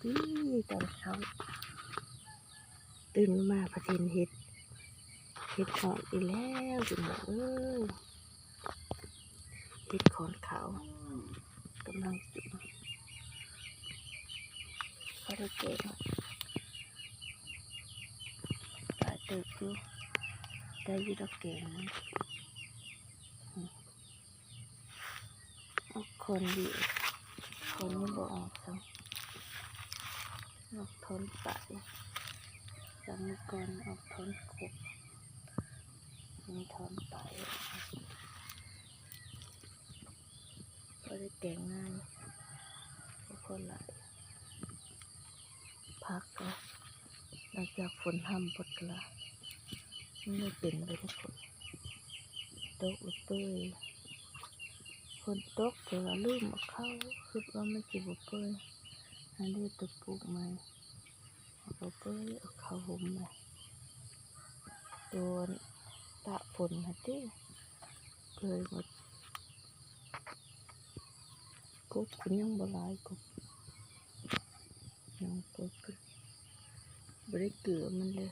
ດີຕອນເຊົ້າ ຕື່ນມາພັດເຫັນເຫັດ ເຫັດເຫາະອີກແລ້ວພີ່ນ້ອງເອີຍ. ເຫັດຂອນຂາວກຳລັງຈຸ້ມ ພໍໄດ້ແກງ ຫຼາຍເຕີບຢູ່ ໄດ້ຢູ່ດອກແກງ. ອອກຂອນຢູ່ ຂອນຍັງບໍ່ອອກຊ້ຳ ອອກທ່ອນປາຍ ຈາກມື້ກ່ອນອອກທ່ອນຄົບ ມີທ່ອນປາຍ ພໍໄດ້ແກງງ່າຍ ບໍ່ພໍຫຼາຍ. ຜັກກໍຫຼັງຈາກຝົນຫ້ຳເບິດກະລະ ມັນບໍ່ເປັນເລີຍທຸກຄົນ ຕົກເປີຍ ຝົນຕົກແຕ່ວ່າລືມເອົາເຂົ້າ ຄິດວ່າມັນຊິບໍ່ເປີຍ ອັນນີ້ຕົວປູກໃໝ່ ບໍ່ເປີຍ ເອົາເຂົ້າຫົມໃໝ່ ຕົວຕາກຝົນຫັ້ນຕິ ເປີຍໝົດ. ກົບກໍຍັງບໍ່ຫຼາຍ ກົບ ຍັງກົບ ບໍ່ໄດ້ເກືອມັນເລີຍ